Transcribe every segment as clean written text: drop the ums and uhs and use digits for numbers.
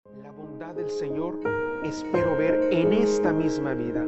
La bondad del Señor espero ver en esta misma vida.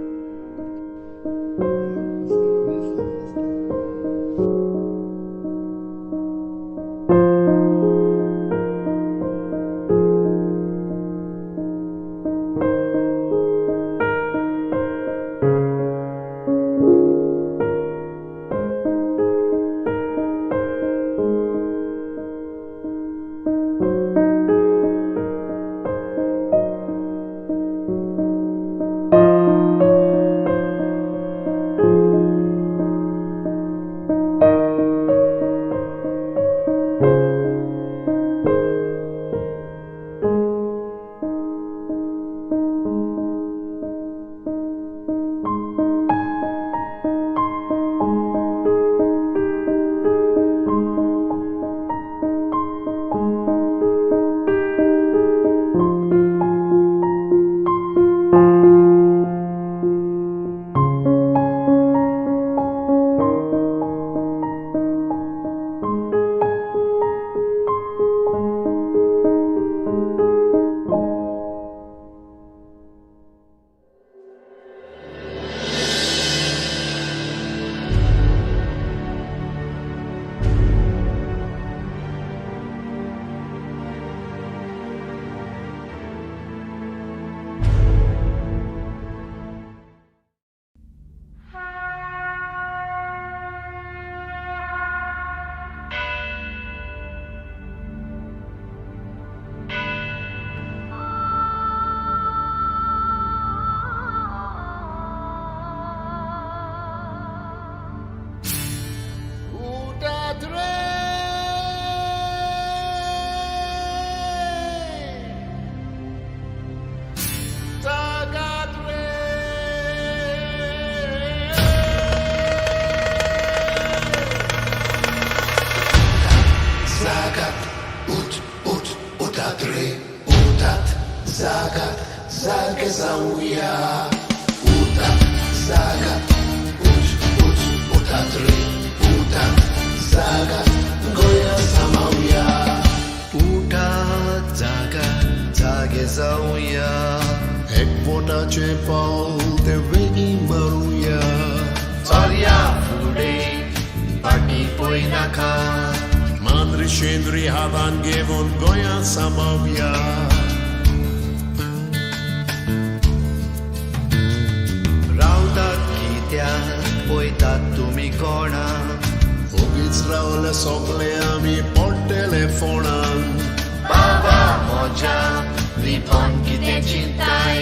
Zagat, zagezauja. Utat, zagat, ut, ut, utatry. Utat, zagat, goja samauja. Utat, zagat, zagezauja. एक बोटाचे पाऊल ते वेगीं मारुया. चलया फुडें फाटीं पळयनाका. मांद्री शेंद्री हातान घेवन गोंया सांबाळया. रावतात कित्याक पळयतात तुमी कोणाक. ओगीच रावले सोंपले आमी पडटले फोणान. बाबा म्हज्या लिपोन कितें चिंताय.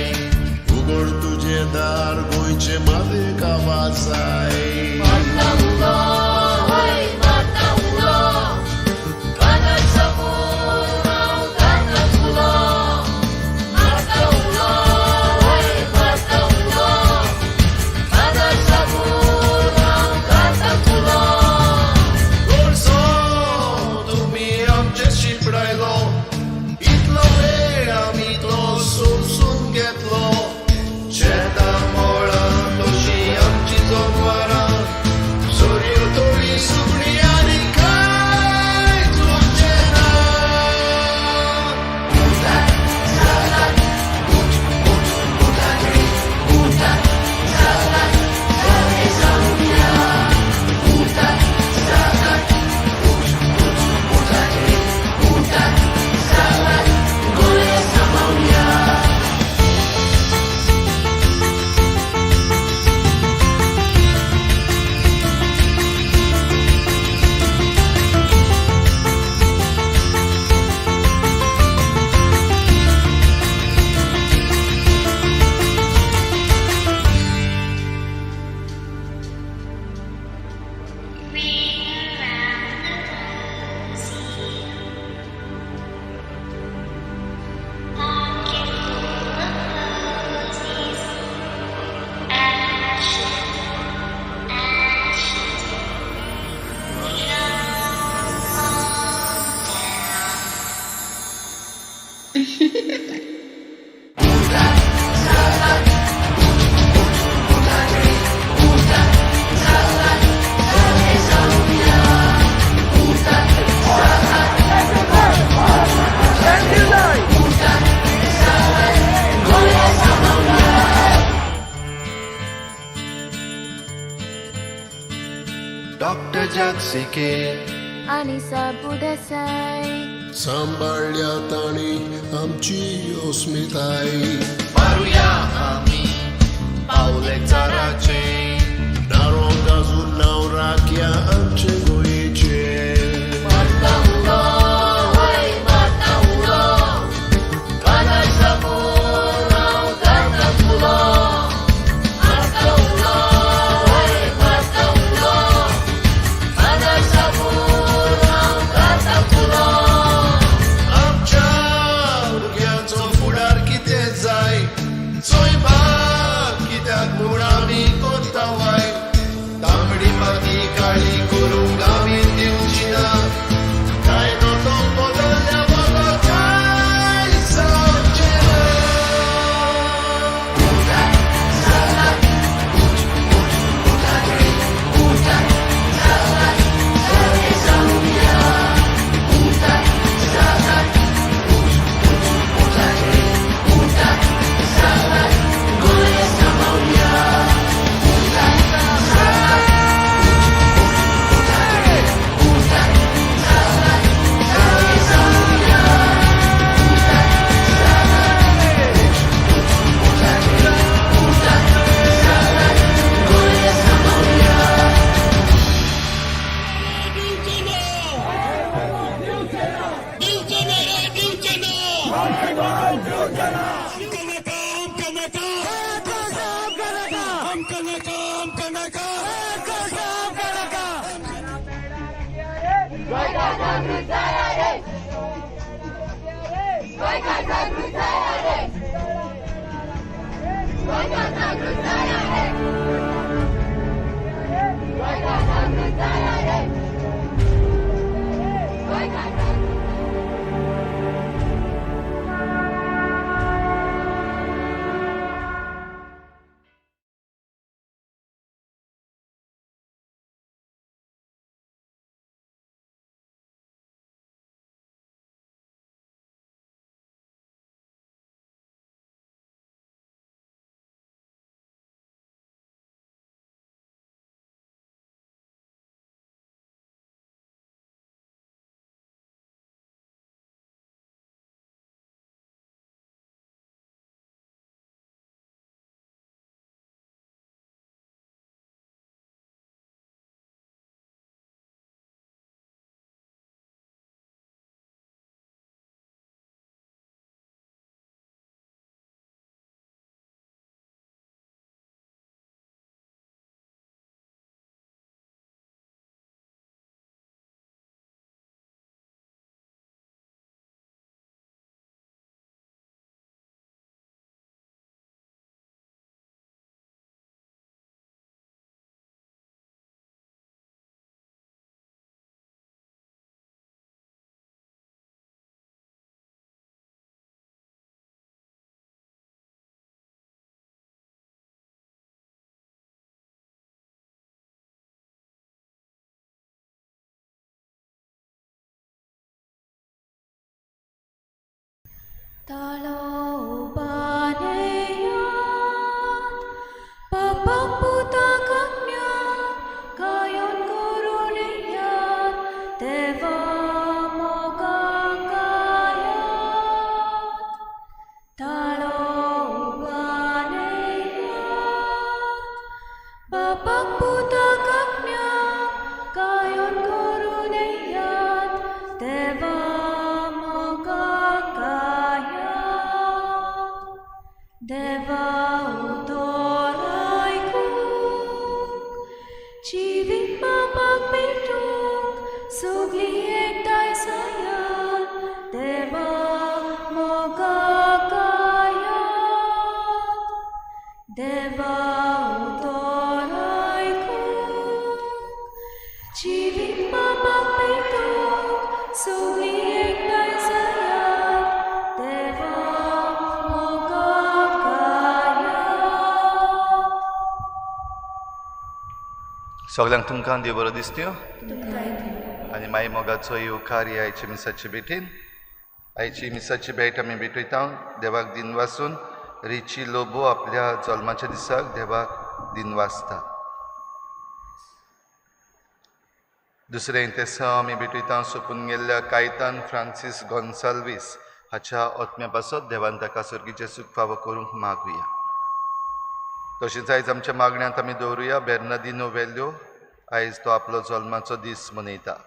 उगड तुजें दार गोंयचे मातयेक आवाज जाय. मारता उलो, हय मारता उलो, कानाक सापून हांव घालता उलो. मारता उलो, हय मारता उलो, कानाक सापून हांव घालता उलो. गोडसो तुमी आमचे शिंपडायलो. इतलो वेळ आमी तो सोसून घेतलो. शेतां मळां तशी आमची जनवरां. डॉक्टर जागसिके आनी साबुदेसाय सांबाळ्ळ्या तांणी आमची अस्मिताय. मारुया आमी पावले चाराचे नारोंग अजून नांव राखया आमचे गोंयचे. मारता उलो हय मारता उलो बाजार साकून हांव घालता उलो मारता उलो हय मारता उलो बाजार साकून हांव घालता उलो. आमच्या भुरग्यांचो फुडार कितें जाय चोयपाक कित्याक म्हूण आमी करता वायट तांबडी माती काळी करूंक आमी दिवची ना कायदो तो बदलल्या बगर कांय जावचें ना. Talobaneyat, papaputakamya, kayon koruneyat, deva mogakayat. Talobaneyat, papaputakamya, kayon koruneyat, deva mogakayat. Deva utoraykuk, chivit mapagpituk, sugli ekday sayat, deva mogakayat. Deva utoraykuk, chivit mapagpituk, sugli ekday sayat, deva mogakayat. सगळ्यांक तुमकां देव बरो दिसत्यो आनी माई मोगाचो येवकार ही आयची मिसाची भेटीन. आयची मिसाची भेट आमी भेटयता देवाक दिनवासून. रिची लोबो आपल्या जल्माच्या दिसाक देवाक दिनवासता. दुसरें इंतेसांव आमी भेटयता सोंपून गेल्ल्या कायतान फ्रांसीस गोन्साल्वीस हाच्या आत्म्या पासत देवान ताका सर्गीचें सूख फावो करूंक मागुया. तशेंच आयज आमच्या मागण्यांत आमी दवरुया बेर्नादिनो वेल्यो, आयज तो आपलो जल्माचो दीस मनयता.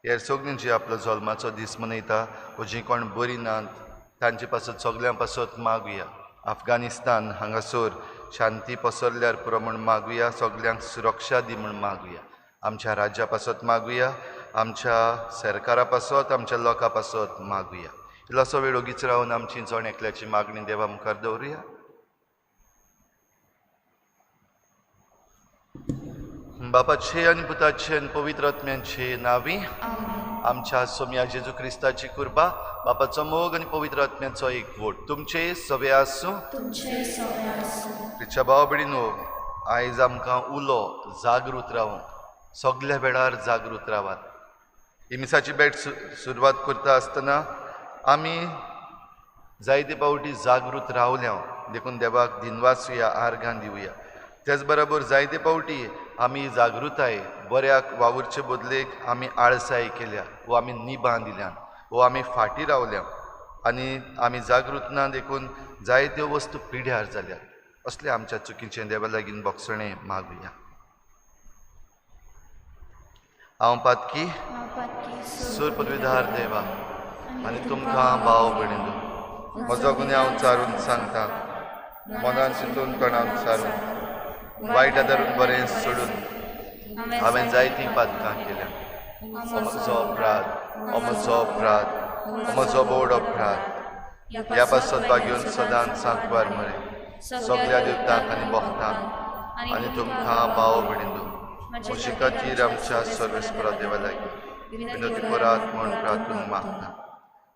हेर सगळीं जी आपलो जल्माचो दीस मनयता वो जीं कोण बरीं नात तांचे पासत सगल्यां पासत मागुया. अफगाणिस्तान हांगासर शांती पसरल्यार पुरो म्हूण मागुया, सगल्यांक सुरक्षा दी म्हूण मागुया. आमच्या राज्या पासत मागुया, आमच्या सरकारा पासत, आमच्या लोकां पासत मागुया. इल्लोसो वेळ ओगीच रावन आमची जण एकल्याची मागणी देवा मुखार दवरुया. बापाचे आनी पुताचे आनी पवित्र आत्म्याचे नांवी आमच्या सोम्या जेजू क्रिस्ताची कृपा, बापाचो मोग आनी पवित्र आत्म्याचो एकवट तुमचे सवे आसूं. तुमचे सवे आसूं. तिच्या भाव भयणीनो, आयज आमकां उलो जागृत रावूंक, सगल्या वेळार जागृत रावात. ही मिसाची भेट सुरवात करता आसतना आमी जायते फावटी जागृत रावल्या देखून देवाक दिनवासुया, आर्गां दिवया. त्याच बरोबर जायते फावटी आमी जागृताय बऱ्याक वावुरचे बदलेक आमी आळसाय केल्या वो आमी निबां दिल्यान वो आमी फाटीं रावल्या आनी आमी जागृत ना देखून जायत्यो वस्तू पिड्यार जाल्यात. असले आमच्या चुकीचें देवा लागीं बोगसणें मागुया. हांव पातकी सूर पदवीधार देवा आनी तुमकां भाव भयणींनो म्हजो गुन्यांव चारून सांगता, मनान चिंतून तणान सारून वायट आदारून बरें सोडून हांवें जायतीं पातकां केल्या. म्हजो अपराध, म्हजो अपराध, म्हजो बोड अपराध. ह्या पासत बागेवन सदांच सांकवार मरे सगल्या देवतांक आनी भक्तांक आनी तुमकां भाव भयणींनो म्हजे खातीर आमच्या सर्वेस्परा देवा लागीं विनोदी करात म्हूण प्रार्थून मागता.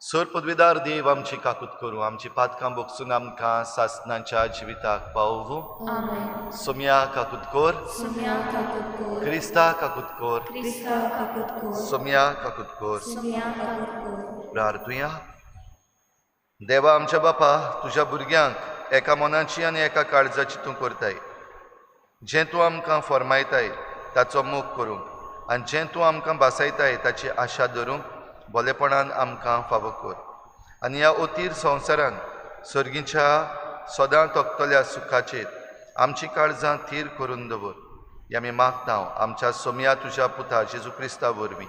सर पदवीदार देव आमची काकूत करूं, आमची पातकां बोगसून आमकां सासनाच्या जिविताक पावोवं. सोम्या काकूत कर, क्रिस्ता काकूत कर, सोम्या काकूत कर. प्रार्थुया. देवा आमच्या बापा, तुज्या भुरग्यांक एका मनाची आनी एका काळजाची तूं करताय. जें तूं आमकां फर्मायताय ताचो मोग करूंक आनी जें तूं आमकां भासायताय ताची आशा धरूंक भोलेपणान आमकां फावो कर. आनी ह्या अतीर संवसारान सर्गीच्या सदां तकतल्या सुखाचेर आमची काळजां थीर करून दवर. हें आमी मागता आमच्या सोम्या तुज्या पुता जेजू क्रिस्ता वरवीं.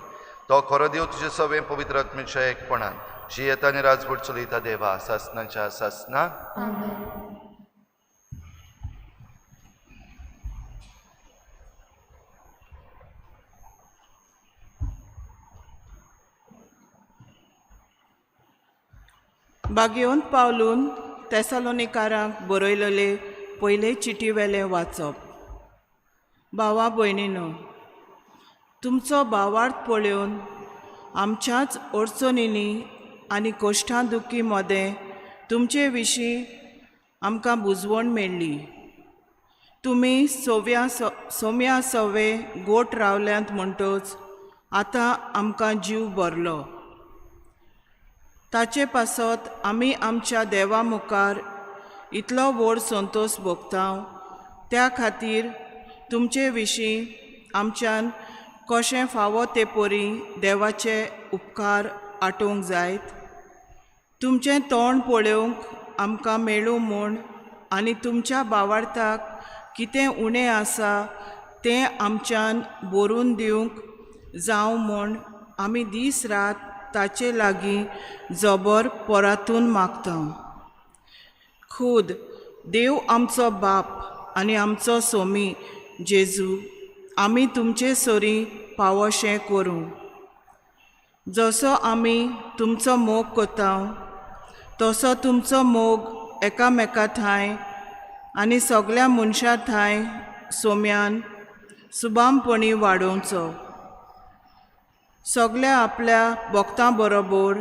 तो खरो देव तुजे सवें पवित्र आत्म्याच्या एकपणान जियेता आनी राजवट चलयता देवा सासनाच्या सासना. बागेवन पावलून तेसालोनिकारांक बरयलेले पयले चिटी वेलें वाचप. भावा भयणीनो, तुमचो भावार्थ पळोवन आमच्याच अडचणींनी आनी कोश्टां दुखी मदें तुमचे विशीं आमकां बुजवण मेळ्ळी. तुमी सोव्या सोम्या सवे गोट रावल्यात म्हणटच आतां आमकां जीव भरलो. ताचे पासत आमी आमच्या देवा मुखार इतलो व्हड संतोश भोगता, त्या खातीर तुमचे विशीं आमच्यान कशें फावो ते परी देवाचे उपकार आटोवंक जायत. तुमचें तोंड पळोवंक आमकां मेळूं म्हूण आनी तुमच्या भावार्थाक कितें उणें आसा तें आमच्यान बरोवन दिवंक जावं म्हूण आमी दीस रात ताचे लागीं जबर परातून मागता. खूद देव आमचो बाप आनी आमचो सोमी जेजू आमी तुमचे सरी पावोशें करूं. जसो आमी तुमचो मोग करता तसो तुमचो मोग एकामेका ठांय आनी सगल्या मनशां ठांय सोम्यान सुबामपणी वाडोवचो. सगल्या आपल्या भक्तां बरोबर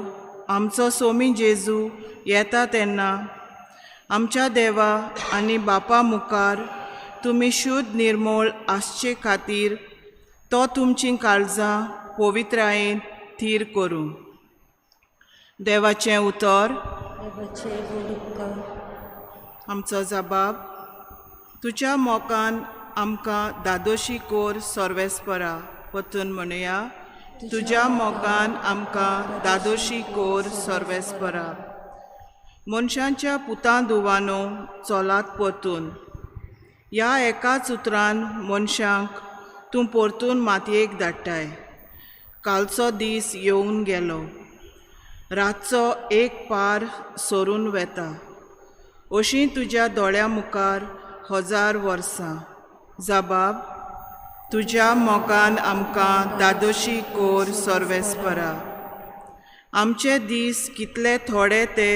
आमचो सोमी जेजू येता तेन्ना आमच्या देवा आनी बापा मुखार तुमी शुद्ध निर्मोळ आसचे खातीर तो तुमचीं काळजां पवित्रायेन थीर करूं. देवाचें उतर. आमचो जबाब. तुज्या मोगान आमकां दादोशी कोर सर्वेस्परा. परतून म्हणुया, तुज्या मोगान आमकां दादोशी कोर सर्वेस्परा। मनशांच्या पुतां दुवानो चलात परतून। ह्या एकाच उतरान मनशांक तूं परतून मातयेक धाडटाय। कालचो दीस येवन गेलो, रातचो एक पार सरून वेता, अशी तुज्या दोळ्या मुखार 1000 वर्सां। जबाब, तुज्या मोगान आमकां दादोशी कोर सर्वेस्परा। आमचे दीस कितले थोडे ते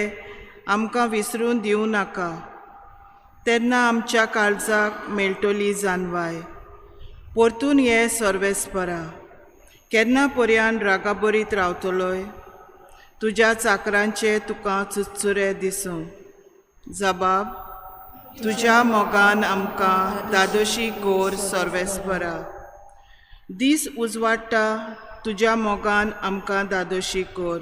आमकां विसरून दिवं नाका, तेन्ना आमच्या काळजाक मेळटली जानवाय। परतून ये सर्वेस्परा, केन्ना पर्यान रागाबरीत रावतलोय? तुज्या चाकरांचे तुका चुचुरे दिसूं। जबाब, तुज्या मोगान आमकां दादोशी कोर सर्वेस्परा। दीस उजवाडटा, तुज्या मोगान आमकां दादोशी कोर।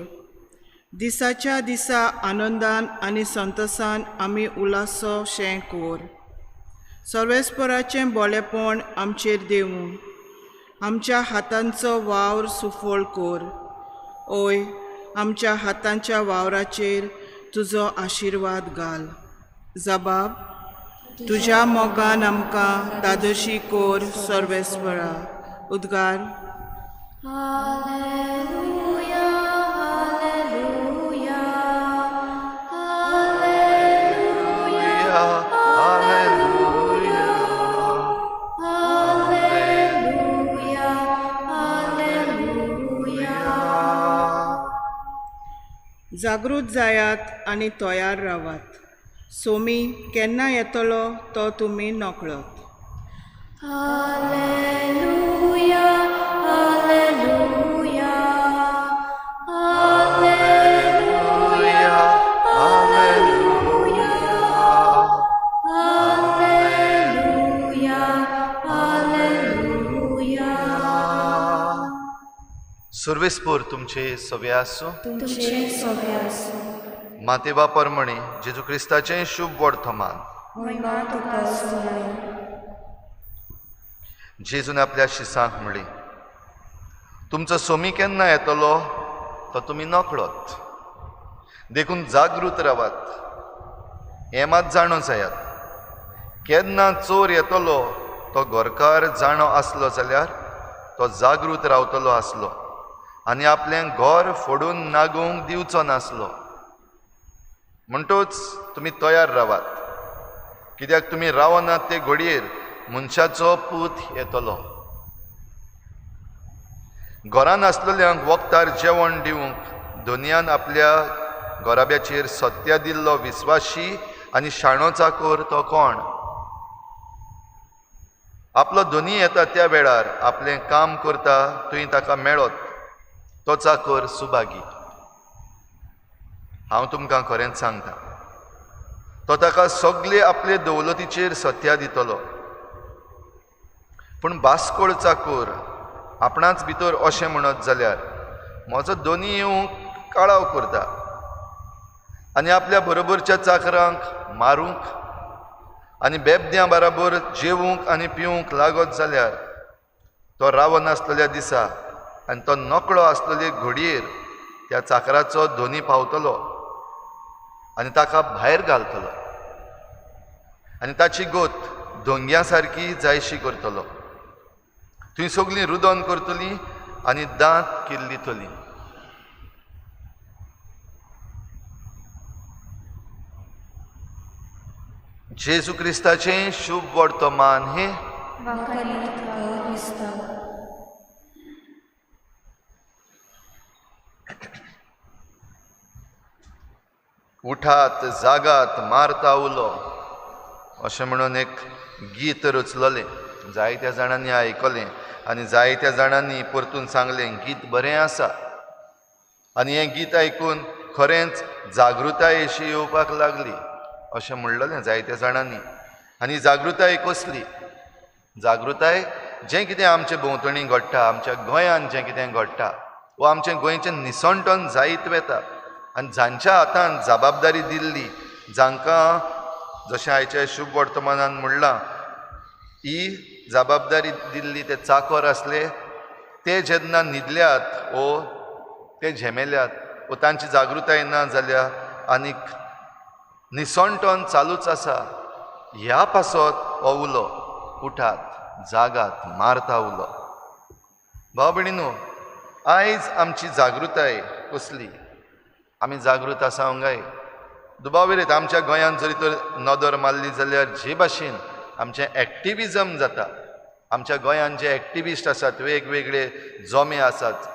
दिसाच्या दिसा आनंदान आनी संतोसान आमी उलासो शें कोर। सर्वेस्पराचें बोलेपण आमचेर देवूं, आमच्या हातांचो वावर सुफळ कोर। ओय, आमच्या हातांच्या वावराचेर तुजो आशिर्वाद घाल। जबाब, तुज्या मोगान आमकां दादोशी कोर सर्वेस्परा। उद्गार। Hallelujah, hallelujah, hallelujah, hallelujah, hallelujah, hallelujah. जागृत जायात आनी तयार रावात, सोमी केन्ना येतलो तो तुमी नकळत। Hallelujah, hallelujah, hallelujah, hallelujah, hallelujah, hallelujah. सर्वेस्पोर तुमचे सवे आसूं। तुमचे सवे आसूं। माते बापर म्हणी जेजू क्रिस्ताचें शुभ वर्तमान। महिमा तुका स्तुती। जेजून आपल्या शिसांक म्हणली, तुमचो सोमी केन्ना येतलो तो तुमी नकळत, देखून जागृत रावात। हें मात जाणो जायात, केन्ना चोर येतलो तो घरकार जाणो आसलो जाल्यार तो जागृत रावतलो आसलो आनी आपलें घर फोडून नागोवंक दिवचो नासलो। म्हणटूच तुमी तयार रावात, कित्याक तुमी रावनात ते घडयेर मनशाचो पूत येतलो। घरान आसलेल्यांक वखदार जेवण दिवंक धनयान आपल्या घराब्याचेर सत्या दिल्लो विस्वाशी आनी शाणो चाकोर तो कोण? आपलो धनी येता त्या वेळार आपलें काम करता थंय ताका मेळत तो चाकोर सुभागी। हांव तुमकां खरेंच सांगता, तो ताका सगळे आपले दौलतीचेर सत्या दितलो। पूण बास्कोळ चाकोर आपणाच भितर अशें म्हणत जाल्यार म्हजो दोनी येवंक काळाव करता आनी आपल्या बरोबरच्या चाकरांक मारूंक आनी बेबद्यां बराबर जेवूंक आनी पिवूंक लागत जाल्यार तो रावनासलेल्या दिसा आनी तो नकळो आसलेले घडयेर त्या चाकराचो धनी पावतलो आनी ताका भायर घालतलो आनी ताची गोत धोंग्या सारकी जायशी करतलो। थंय सगळीं रुदन करतली आनी दांत किल्लितली। जेजू क्रिस्ताचें शुभ वर्तमान हें। उठात जागात मारता उलो अशें म्हणून एक गीत रचलेलें, जायत्या जाणांनी आयकलें आनी जायत्या जाणांनी परतून सांगलें गीत बरें आसा। आनी हें गीत आयकून खरेंच जागृताय अशी येवपाक लागली अशें म्हणलेलें जायत्या जाणांनी। आनी जागृताय कसली? जागृताय जें कितें आमचे भोंवतणी घडटा, आमच्या गोंयांत जें कितें घडटा वा आमचें गोंयचें निसणटण जायत वता आनी जांच्या हातान जबाबदारी दिल्ली, जांकां जशें आयच्या शुभ वर्तमानान म्हणलां ही जबाबदारी दिल्ली ते चाकोर आसले ते जेन्ना न्हिदल्यात ओ ते झेमेल्यात ओ तांची जागृताय ना जाल्या आनीक निसणटोन चालूच आसा, ह्या पासत हो उलो उठात, जागात, मारता उलो. भाव भयणीनो, आयज आमची जागृताय कसली? आमी जागृत आसा काय? दुबाव विरयत आमच्या गोंयांत जरी तर नदर मारली जाल्यार जे भाशेन आमचें एक्टिविजम जाता, आमच्या गोंयांत जे एक्टिविस्ट आसात, वेगवेगळे जोमे आसात,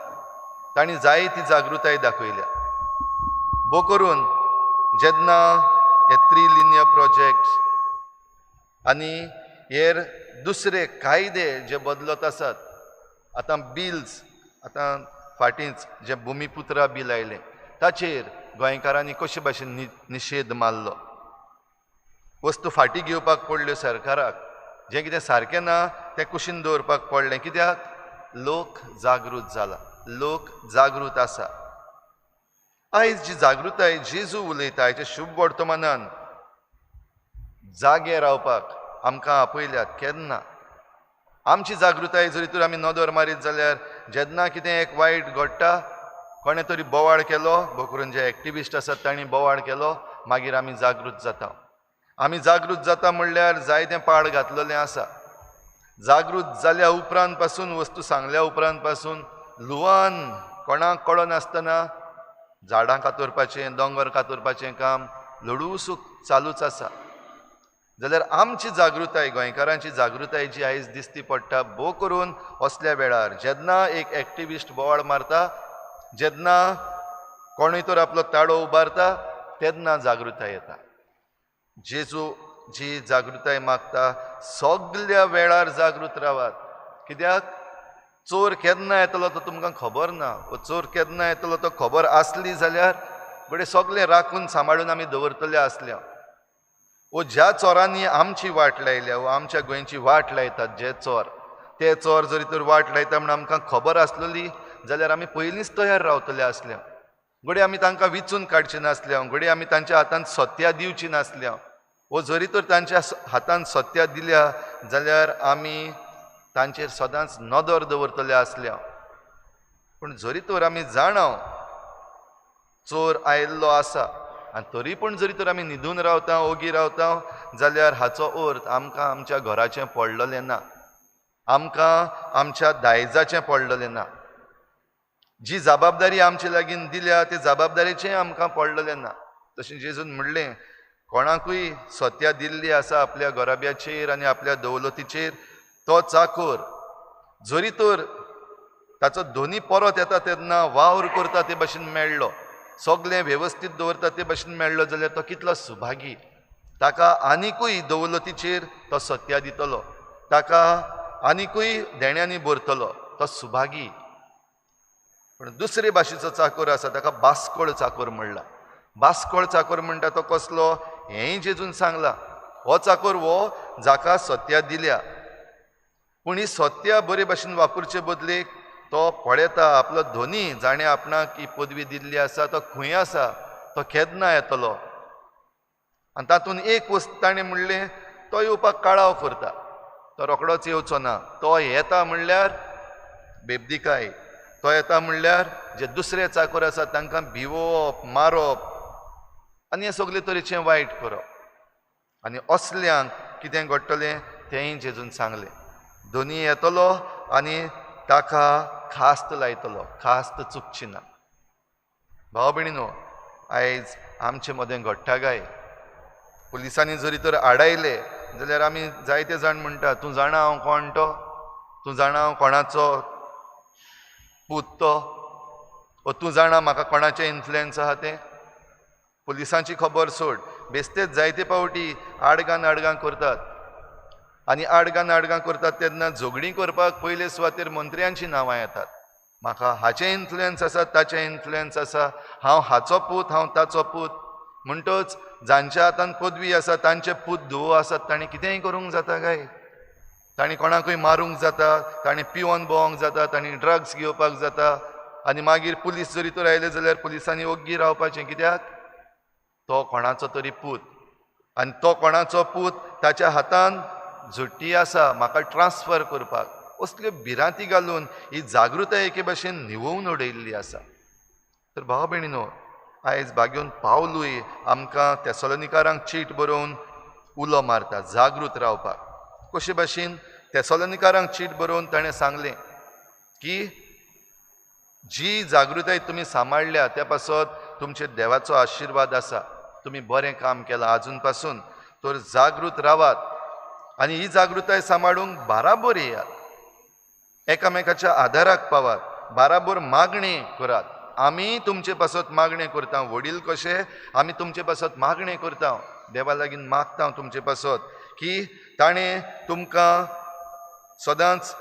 तांणी जायती जागृताय दाखयल्या. भो करून जेन्ना हे त्रिलिनियर प्रोजेक्ट आनी हेर दुसरे कायदे जे बदलत आसात, आतां बिल्स, आतां फाटींच जें भुमिपुत्रा बील आयलें ताचेर गोंयकारांनी कशे भाशेन निशेध मारलो. वस्तू फाटीं घेवपाक पडल्यो सरकाराक, जें कितें सारकें ना तें कुशीन दवरपाक पडलें. कित्याक? लोक जागृत जाला, लोक जागृत आसा. आयज जी जागृताय जेजू उलयता, आयच्या शुभ वर्तमानान जागे रावपाक आमकां आपयल्यात. केन्ना आमची जागृताय जरी तर आमी नदर मारीत जाल्यार जेन्ना कितें एक वायट घडटा, कोणें तरी बोवाळ केलो, भो करून जे एक्टिविस्ट आसात तांणी बोवाळ केलो, मागीर आमी जागृत जाता. आमी जागृत जाता म्हणल्यार जायतें पाड घातलेलें आसा. जागृत जाल्या उपरांत पासून, वस्तू सांगल्या उपरांत पासून लुवान कोणाक कळनासतना झाडां कातरपाचें, दोंगर कातरपाचें काम लडूसूक चालूच आसा. जाल्यार आमची जागृताय, गोंयकारांची जागृताय जी आयज दिसती पडटा, भो करून असल्या वेळार जेन्ना एक एक्टिविस्ट बोवाळ मारता, जेन्ना कोणूय तर आपलो ताळो उबारता, तेन्ना जागृताय येता. जेजू जी जागृताय मागता, सगल्या वेळार जागृत रावात. कित्याक? चोर केन्ना येतलो तो तुमकां खबर ना, वो चोर केन्ना येतलो तो खबर आसली जाल्यार बरें सगळें राखून सांबाळून आमी दवरतले आसल्या. वो ज्या चोरांनी आमची वाट लायल्या, वो आमच्या गोंयची वाट लायतात जे चोर, ते चोर जरी तर वाट लायता म्हण आमकां खबर आसलेली जाल्यार आमी पयलींच तयार रावतले आसल्या. घडये आमी तांकां विचून काडचे नासल्या, घडये आमी तांच्या हातान सत्या दिवची नासल्या. वो जरी तर तांच्या हातान सत्या दिल्या जाल्यार आमी तांचेर सदांच नदर दवरतले आसल्या. पूण जरी तर आमी जाणाव चोर आयिल्लो आसा आनी तरी पूण जरी तर आमी न्हिदून रावता, ओगी रावता जाल्यार हाचो अर्थ आमकां आमच्या घराचें पडलेलें ना, आमकां आमच्या दायजाचें पडलेलें ना. जी जबाबदारी आमचे लागीं दिल्या ते जबाबदारीचें आमकां पडलेलें ना. तशें जेजून म्हणलें, कोणाकूय सत्या दिल्ली आसा आपल्या घराब्याचेर आनी आपल्या दौलतीचेर, तो चाकोर जरी तर ताचो दोनी परत येता तेन्ना वावर करता ते भाशेन मेळ्ळो, सगळें वेवस्थीत दवरता ते भाशेन मेळ्ळो जाल्यार तो कितलो सुभागी. ताका आनिकूय दौलतीचेर तो सत्या दितलो, ताका आनिकूय देण्यांनी भरतलो, तो सुभागी. पूण दुसरे भाशेचो चाकोर आसा ताका बास्कोळ चाकोर म्हणला. बास्कोळ चाकोर म्हणटा तो कसलो हेंय जेजून सांगलां. हो चाकोर हो जाका सत्या दिल्या, पूण ही सत्या बरे भाशेन वापरचे बदलेक तो पळयता आपलो धोनी जाणें आपणाक ही पदवी दिल्ली आसा तो खंय आसा, तो केन्ना येतलो. आनी तातूंत एक वस्त ताणें म्हणलें, तो येवपाक काळाव करता, तो रोखडोच येवचो ना. तो येता म्हणल्यार बेबदिकाय, तो येता म्हणल्यार जे दुसरे चाकोर आसा तांकां भिवोवप, मारप आनी हें सगळे तरेचें वायट करप. आनी असल्यांक कितें घडटलें तेंय जेजून सांगलें. दोनी येतलो आनी ताका खास्त लायतलो, खास्त चुकची ना. भाव भयणीनो, आयज आमचे मदें घडटा काय? पुलिसांनी जरी तर आडायले जाल्यार आमी जायते जाण म्हणटा, तूं जाणा हांव कोण तो, तूं जाणा हांव कोणाचो पूत तो, ओ तूं जाणा म्हाका कोणाचें इन्फ्लुएन्स आहा तें. पुलिसांची खबर सोड, बेस्तेच जायते पावटी आडगां आडगां करतात आनी आडगां आडगां करतात तेन्ना झगडीं करपाक पयले सुवातेर मंत्र्यांचीं नांवां येतात. म्हाका हाचें इन्फ्लुएन्स आसा, ताचें इन्फ्लुएन्स आसा, हांव हाचो पूत, हांव ताचो पूत. म्हणटच जांच्या हातान पदवी आसा तांचे पूत धुवो आसात तांणी कितेंय करूंक जाता काय? तांणी कोणाकूय मारूंक जाता, तांणी पिवन भोंवंक जाता, तांणी ड्रग्स घेवपाक जाता. आनी मागीर पुलीस जरी तर आयले जाल्यार पुलिसांनी ओग्गी रावपाचें, कित्याक? तो कोणाचो तरी पूत आनी तो कोणाचो पूत ताच्या हातान झुट्टी आसा म्हाका ट्रान्सफर करपाक. असल्यो भिरांती घालून ही जागृताय एके भाशेन न्हिवोवन उडयल्ली आसा. तर भाव भयणीनो, आयज बागेवन पावलूय आमकां तेसलोनिकारांक चीट बरोवन उलो मारता जागृत रावपाक. कशे भाशेन तेसलोनिकारांक चीट बरोवन ताणें सांगलें की जी जागृताय तुमी सांबाळ्ळ्या त्या पासत तुमचेर देवाचो आशिर्वाद आसा, तुमी बरें काम केलां आजून पासून, तर जागृत रावात आनी ही जागृताय सांबाळूंक बाराबोर येयात, एकामेकाच्या आदाराक पावात, बाराबोर मागणें करात. आमी तुमचे पासत मागणें करता, वडील कशे आमी तुमचे पासत मागणें करता, देवा लागीं मागता तुमचे पासत की ताणें तुमकां सदांच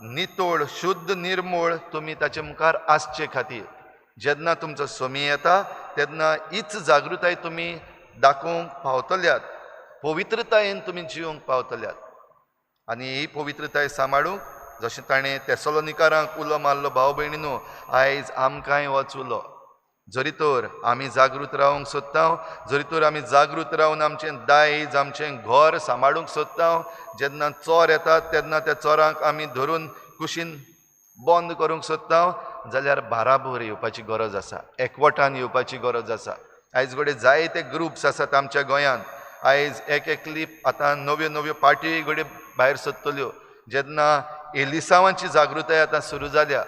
नितोळ शुद्ध निर्मोळ तुमी ताचे मुखार आसचे खातीर. जेन्ना तुमचो सोमी येता तेन्ना हीच जागृताय तुमी दाखोवंक पावतल्यात, पवित्रतायेन तुमी जिवंक पावतल्यात. आनी ही पवित्रताय सांबाळूंक जशें ताणें तेसलोनिकारांक उलो मारलो भाव भयणीनो, आयज आमकांय होच उलो. जरी तर आमी जागृत रावंक सोदता, जरी तर आमी जागृत रावन आमचें दायज आमचें घर सांबाळूंक सोदता, जेन्ना चोर येतात तेन्ना त्या चोरांक आमी धरून कुशीन बंद करूंक सोदता, जाल्यार बाराबोर येवपाची गरज आसा, एकवटान येवपाची गरज आसा. आयज घडये जायते ग्रुप्स आसात आमच्या गोंयांत, आयज एक एकली आतां नव्यो नव्यो पार्टी घडये भायर सोदतल्यो. जेन्ना एलिसांवांची जागृताय आतां सुरू जाल्या,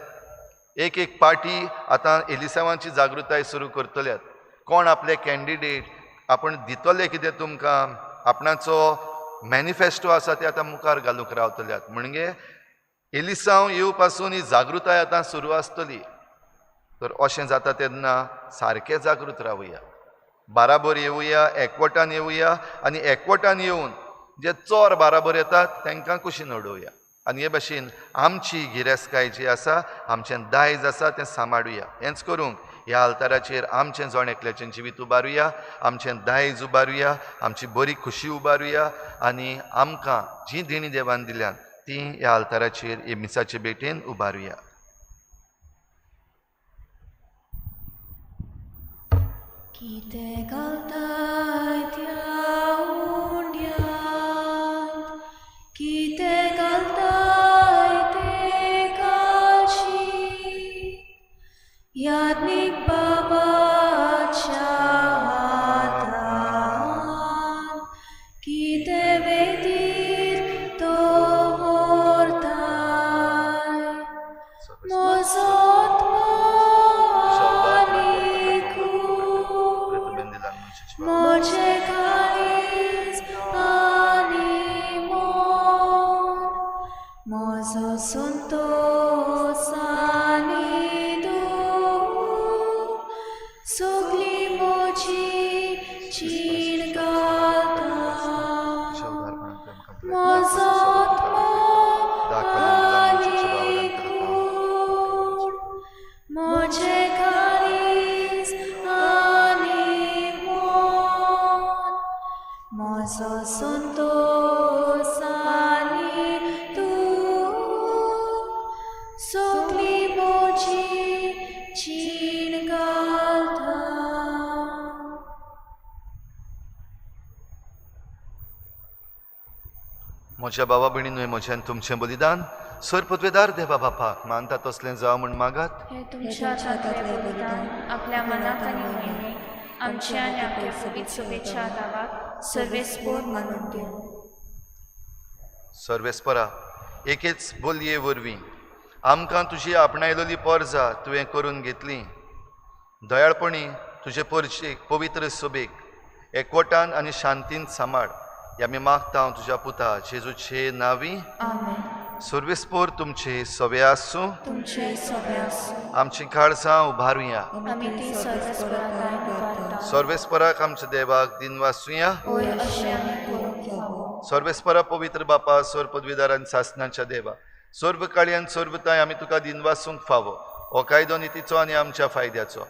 एक एक पार्टी आतां एलिसांवांची जागृताय सुरू करतल्यात. कोण आपले कॅन्डिडेट आपूण दितले कितें तुमकां, आपणाचो मॅनिफेस्टो आसा ते आतां मुखार घालूंक रावतल्यात. म्हणजे एलिसांव येवपासून ही जागृताय आतां सुरू आसतली. तर अशें जाता तेन्ना सारकें जागृत रावया, बाराबोर येवया, एकवटान येवया आनी एकवटान येवन जे चोर बाराबोर येतात तांकां कुशीन उडोवया. आनी हे भाशेन आमची गिरेस्तकाय जी आसा, आमचें दायज आसा तें सांबाळुया. हेंच करूंक ह्या आल्ताराचेर आमचें जण एकल्याचें जिवीत उबारुया, आमचें दायज उबारुया, आमची बरी खुशी उबारुया आनी आमकां जी देणी देवान दिल्यात ती ह्या आल्ताराचेर हे मिसाचे भेटेन उबारुया. कितें घालताय त्या उंड्यांत, कितें घालताय ते काळशी, याज्ञीक बाबाच्या हातांत कितें वेदीर दवरताय. म्हजो आत्मो आनी कूड म्हजें काळीज आनी मन, म्हजो संतोस आनी दूख सगली म्हजी जीण घालता. म्हजो आत्मो आनी कूड म्हजें काळीज आनी मन, म्हजो संतोस आनी दूख सगली म्हजी जीण घालता. म्हज्या बाबा भयणीनूय म्हज्यान तुमचें बलिदान सरपदवेदार देवा बापाक मानता तसलें जावं म्हूण मागात. हे तुमच्या हातांतलें बलिदान आपल्या मनाक आनी मोहिमेक आमच्या आनी आपल्या पवित्र सभेच्या दावाक सर्वेस्पोर मानून दिवं. सर्वेस्परा एकेच बोलये वरवीं आमकां तुजी आपणायलोली पोरजा तुवें करून घेतली. दयाळपणी तुजे पोरशेक पवित्र सभेक एकवटान आनी शांतीन सांबाळ. ह्या आमी मागता तुज्या पुता जेजूचे नांवी. आमेन. सर्वेस्पोर तुमचे सवे आसूं. तुमचे सवे आसूं. आमची काळजां उबारुया. आमी ती सर्वेस्पराक उबारता. सर्वेस्पराक आमच्या देवाक दिनवासुया. होय, अशें आमी करूंक फावो. सर्वेस्परा पवित्र बापा, सर्व पदवीदार आनी सासणाच्या देवा, सर्व काळयान सर्वताय आमी तुका दिनवासूंक फावो. हो कायदो नितीचो आनी आमच्या फायद्याचो.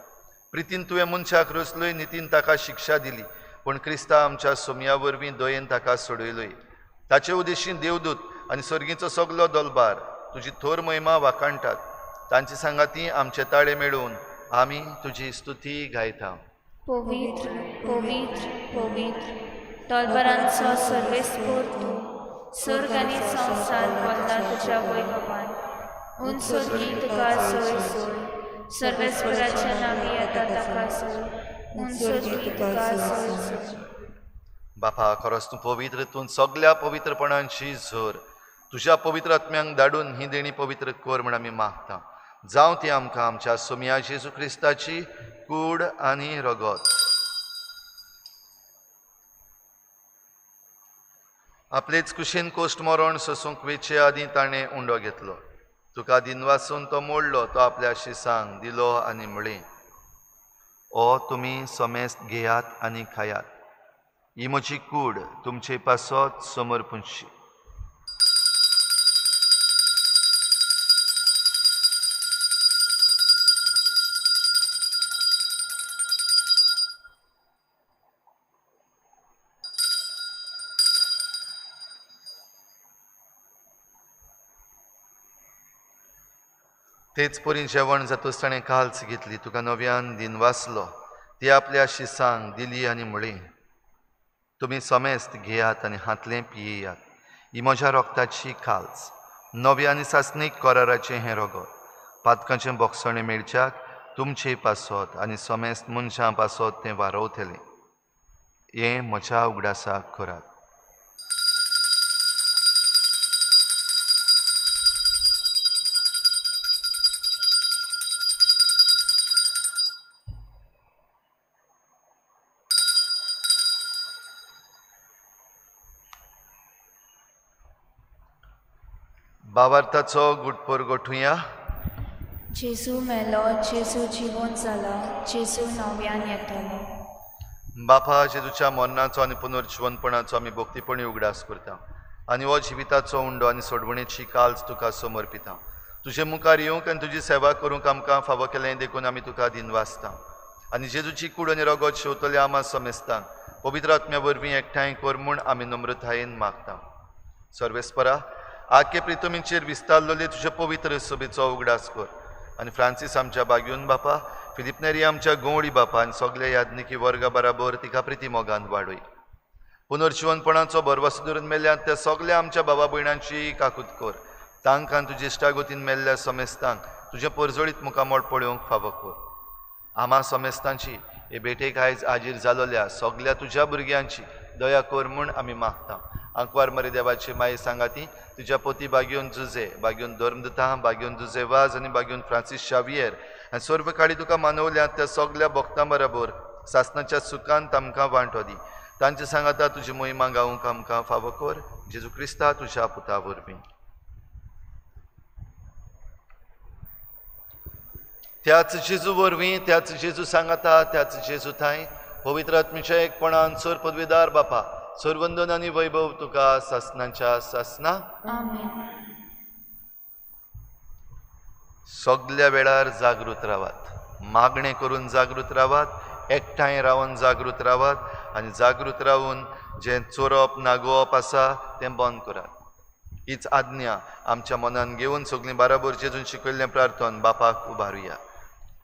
प्रितीन तुवें मनशाक रचलोय, नितीन ताका शिक्षा दिली, पूण क्रिस्ता आमच्या सोमया वरवीं दयेन ताका सोडयलोय. ताचे उदेशीं देवदूत आनी सर्गीचो सगलो दलबार तुजी थोर महिमा वाखाणटात. तांचे सांगाती आमचे ताळे मेळून आमी तुजी स्तुती गायता. पवित्र पवित्र पवित्र तलवारांचो सर्वेस्पोर तूं, सर्ग आनी संवसार भरला तुज्या वैभवान. उंच स्वर्गी तुका सोय सोय, सर्वेस्पराच्या नांवी येता ताका सोय, उंच स्वर्गी तुका सोय सोय. बापा, खरोच तूं पवित्र, तूं सगल्या पवित्रपणांची झर. तुज्या पवित्र आत्म्यांक धाडून ही देणी पवित्र कर म्हण आमी मागता. जावं ती आमकां आमच्या सोमया जेजू क्रिस्ताची कूड आनी रगत. आपलेच कुशीन कोश्ट मरण सोसूंक वेचे आदीं ताणें उंडो घेतलो. तुका दिनवासून तो मोडलो, तो आपल्या शिसांक दिलो आनी म्हळें, ओ तुमी समेस्त घेयात आनी खायात, ही म्हजी कूड तुमचे पासत समर्पूंची. तेच परी जेवण जातूच ताणें काल्स घेतली, तुका नव्यान दिनवासलो, ती आपल्या शिसांक दिली आनी म्हळी, तुमी समेस्त घेयात आनी हातलें पियेयात, ही म्हज्या रोगताची काल्स, नव्या आनी सासणीक कराराचें हें रगत, पातकांचें बोगसणें मेळच्याक तुमचे पासत आनी समेस्त मनशां पासत तें वारवतलें. हें म्हज्या उगडासाक करात. बावार्थाचो गुटपोर गोठुया. जेजू मेलो, जेजू जिवोन जाला, जेजू नव्यान येतलो. बापा, जेजूच्या मरणाचो आनी पुनर्जिवनपणाचो आमी भक्तीपणी उगडास करता आनी हो जिविताचो उंडो आनी सोडवणेची काल्स तुका समर्पिता. तुजे मुखार येवंक आनी तुजी सेवा करूंक आमकां फावो केलें देखून आमी तुका दिनवासता. आनी जेजूची कूड आनी रगत शेवतल्या आमा समेस्तांक पवित्र आत्म्या वरवीं एकठांय कर म्हूण आमी नम्रतायेन मागता. सर्वेस्परा, आखे प्रितमीचेर विस्तारलेले तुजे पवित्र सभेचो उगडास कर आनी फ्रांसीस आमच्या बागयोन बापा, फिलीप नेरी आमच्या गंवडी बापा आनी सगल्या याज्ञिकी वर्गा बराबर तिका प्रिती मोगान वाडय. पुनर्जिवनपणाचो भरवसो धरून मेल्ल्या त्या सगल्या आमच्या बाबा भयणांची काकूत कर. तांकां तुजे इश्टागतीन मेल्ल्या समेस्तांक तुजें परजळीत मुखामळ पळोवंक फावो कर. आमा समेस्तांची हे भेटेक आयज हाजीर जालोल्या सगल्या तुज्या भुरग्यांची दया कर म्हूण आमी मागता. आंकवार मरे देवाची माई सांगाती तुज्या पोती बागयोन जुजे, बागयोन धर्मदुता, बागयोन जुजे वाज आनी बागयोन फ्रांसीस शावियर आनी सर्व काळी तुका मानवल्या त्या सगल्या भक्तां बराबर सासनाच्या सुखान तांकां वांटो दी. तांचे सांगाता तुजी मोहिमा गावंक आमकां फावो कर. जेजू क्रिस्ता तुज्या पुता वरवीं. त्याच जेजू वरवीं, त्याच जेजू सांगाता, त्याच जेजू थांय पवित्र आत्म्याच्या एकपणान सर पदवीदार बापा, सर्वंदन आनी वैभव तुका सासनाच्या सासना. आमेन. सगल्या वेळार जागृत रावात, मागणें करून जागृत रावात, एकठांय रावन जागृत रावात आनी जागृत रावन जें चोरप नागोवप आसा तें बंद करात. हीच आज्ञा आमच्या मनान घेवन सगळीं बाराबर जेजून शिकयल्लें प्रार्थन बापाक उबारुया.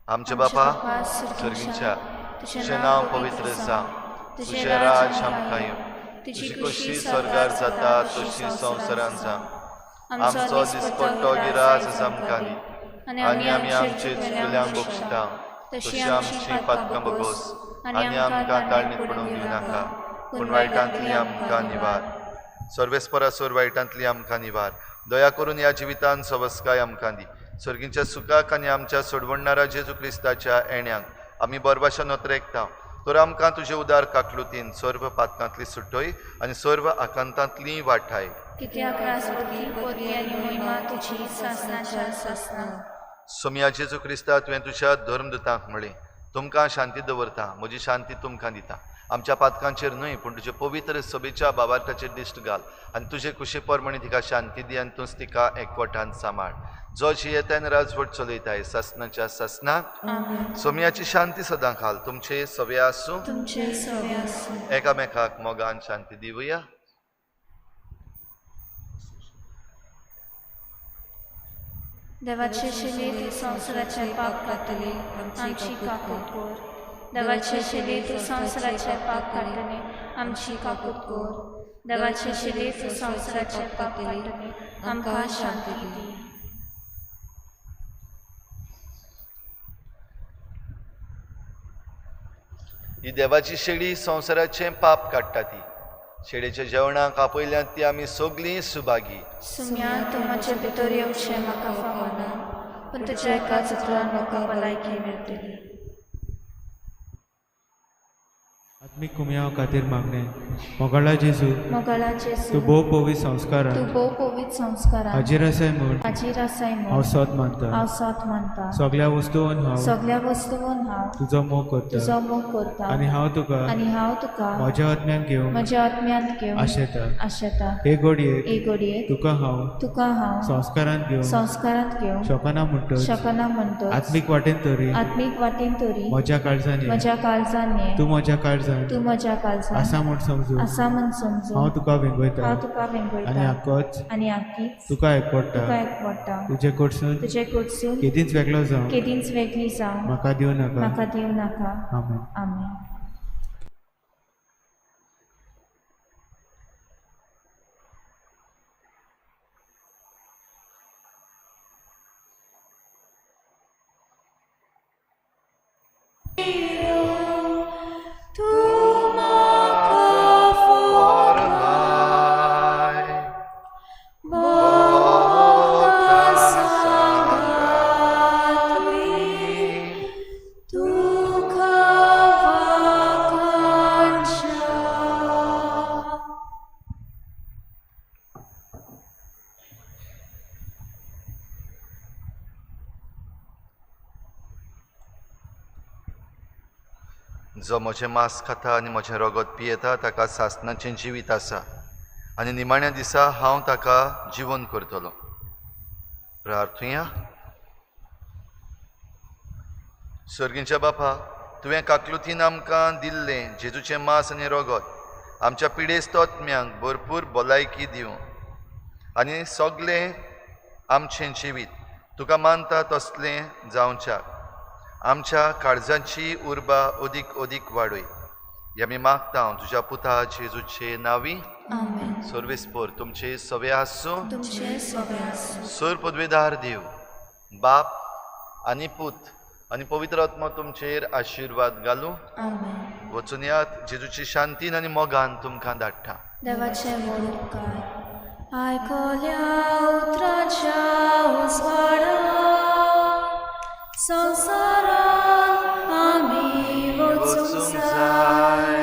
आमच्या बापा सर्गींच्या, तुजें नांव पवित्र जावं, तुजें राज आमकां येवं, तुजी खोशी स्वर्गार जाता तशी संवसारान जावं. आमचो दिसपट्टो गिरास आमकां दी आनी आमी आमचे चुकल्यांक बक्षिता तशी आमची पातकां बगोस आनी आमकां ताळणीत पडूंक दिवं नाका, पूण वायटांतली आमकां निवार. सर्वेस्परा सोर वायटांतली आमकां निवार. दया करून ह्या जिवितान सवस्काय आमकां दी. सर्गींच्या सुखाक आनी आमच्या सोडवणणारा जेजू क्रिस्ताच्या येण्याक आमी बरबाशा नोतरेकता. तर आमकां तुजे उदार काकलुतीन सर्व पातकांतली सुटय आनी सर्व आकांतांतली वाठाय. कित्याक राजवटी पदवी आनी महिमा तुजी सासनाच्या सासना. सोमया जेजू क्रिस्ता, तुवें तुज्या धर्मदुतांक म्हळें, तुमकां शांती दवरता, म्हजी शांती तुमकां दिता. आमच्या पातकांचेर न्हय पूण तुजे पवित्र सभेच्या बाबार्थाचेर दिश्ट घाल आनी तुजे कुशी प्रमाणे तिका शांती दी आनी तूंच तिका एकवटान सांबाळ. जो जियेता आनी राजवट चलयताय सासनाच्या सासनाक. सोमयाची शांती सदां खाल तुमचे सवे आसूं, तुमचे सवे आसूं. एकामेकाक मोगान शांती दिवया. देवाचे शिले तूं संवसाराचे पाप काडटले, आमची काकूत कर. देवाचे शिले तूं संवसाराचे पाप काडटले, आमची काकूत कर. देवाचे शिरे तूं संवसाराचें पाप काडटली, आमकां शांती दी. ही देवाची शेळी संवसाराचें पाप काडटा ती शेळेच्या जेवणाक आपयल्यात ती आमी सगळीं सुभागी. सुम्या, तूं म्हजे भितर येवचें म्हाका फावना, पूण तुज्या एकाच उतरान म्हाका भलायकी मेळटली. आत्मीक कुमयाव खातीर मागणें. मोगाळा जेजू, मोगाळा जेजू, तूं भोव पवित्र तूं संस्कारान भोव पवित्र संस्कारान हाजीर आसाय म्हूण हाजीर आसाय हांव म्हूण सोद मानता. हांव सोद मानता. सगळ्या वस्तून हांव सगळ्या वस्तून हांव तुजो मोग करता तुजो मोग करता आनी हांव तुका आनी हांव तुका म्हज्या आत्म्यान घेवंक म्हज्या आत्म्यांत घेवन आशेता. आशेता. हे घडयेक हे घडयेक तुका हांव तुका हांव संस्कारान घेवंक संस्कारांत घेवंक शकना म्हणटच शकना म्हणटच आत्मीक वाटेन तरी आत्मीक वाटेन तरी म्हज्या काळजान ये. म्हज्या काळजान ये. तूं म्हज्या काळजान तूं म्हज्या काळजान आसा म्हूण समजून आसा म्हूण समजून हांव तुका वेंगयता हांव तुका आनी वेंगयता आकोच आनी आकीच तुका एकवडटा. तुका एकवडटा. तुजे कडसून तुजे कडसून केदींच वेगळो जावं केदींच वेगळी जावं म्हाका दिवं नाका. म्हाका दिवं नाका. आमेन. आमेन. तूं म्हाका फॉर्माय भोगता सांगात तुका वाखाणच्या. जो म्हजें मांस खाता आनी म्हजें रगत पियेता ताका सासणाचें जिवीत आसा आनी निमाण्या दिसा हांव ताका जिवन करतलो. प्रार्थुया. सर्गींच्या बापा, तुवें काकलुतीन आमकां दिल्लें जेजूचें मांस आनी रगत आमच्या पिडेस्त आत्म्यांक भरपूर भलायकी दिवं आनी सगळें आमचें जिवीत तुका मानता तसलें जावच्याक आमच्या काळजाची उर्बा अदीक अदीक वाडय. हे आमी मागता हांव तुज्या पुता जेजूचे नांवी. आमेन. सर्वेस्पर तुमचे सवे आसूं. तुमचे सगळे आसूं. सर पदवेदार देव बाप आनी पूत आनी पवित्र आत्मा तुमचेर आशिर्वाद घालूं. आमेन. वचून यात, जेजूची शांतीन आनी मोगान तुमकां धाडटा. देवाचे व्हड उपकार आयकल्या उतराच्या उजवाडा संवसारांत आमी वचूंक जाय.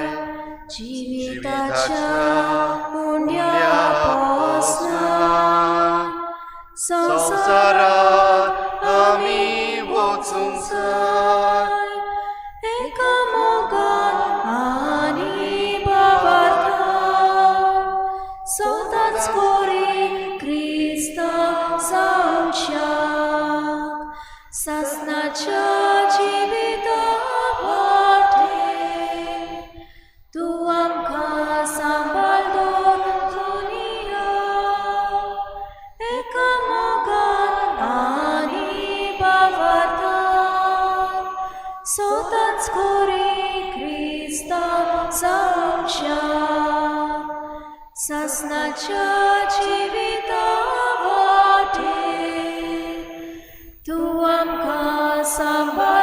जिविताच्या उंड्या पोसनान संवसारांत आमी वचूंक जाय. एका मोगान आनी भावार्थान सदांच कोरी क्रिस्ता जावच्याक सासणाच्या जिविता वाटेर तूं आमकां सांबाळ दवर दुनिया एका मोगान आनी भावार्थान सदांच कोरी क्रिस्ता जावच्याक सासणाच्या जिविता वाटेर तूं आमकां सांबाळ.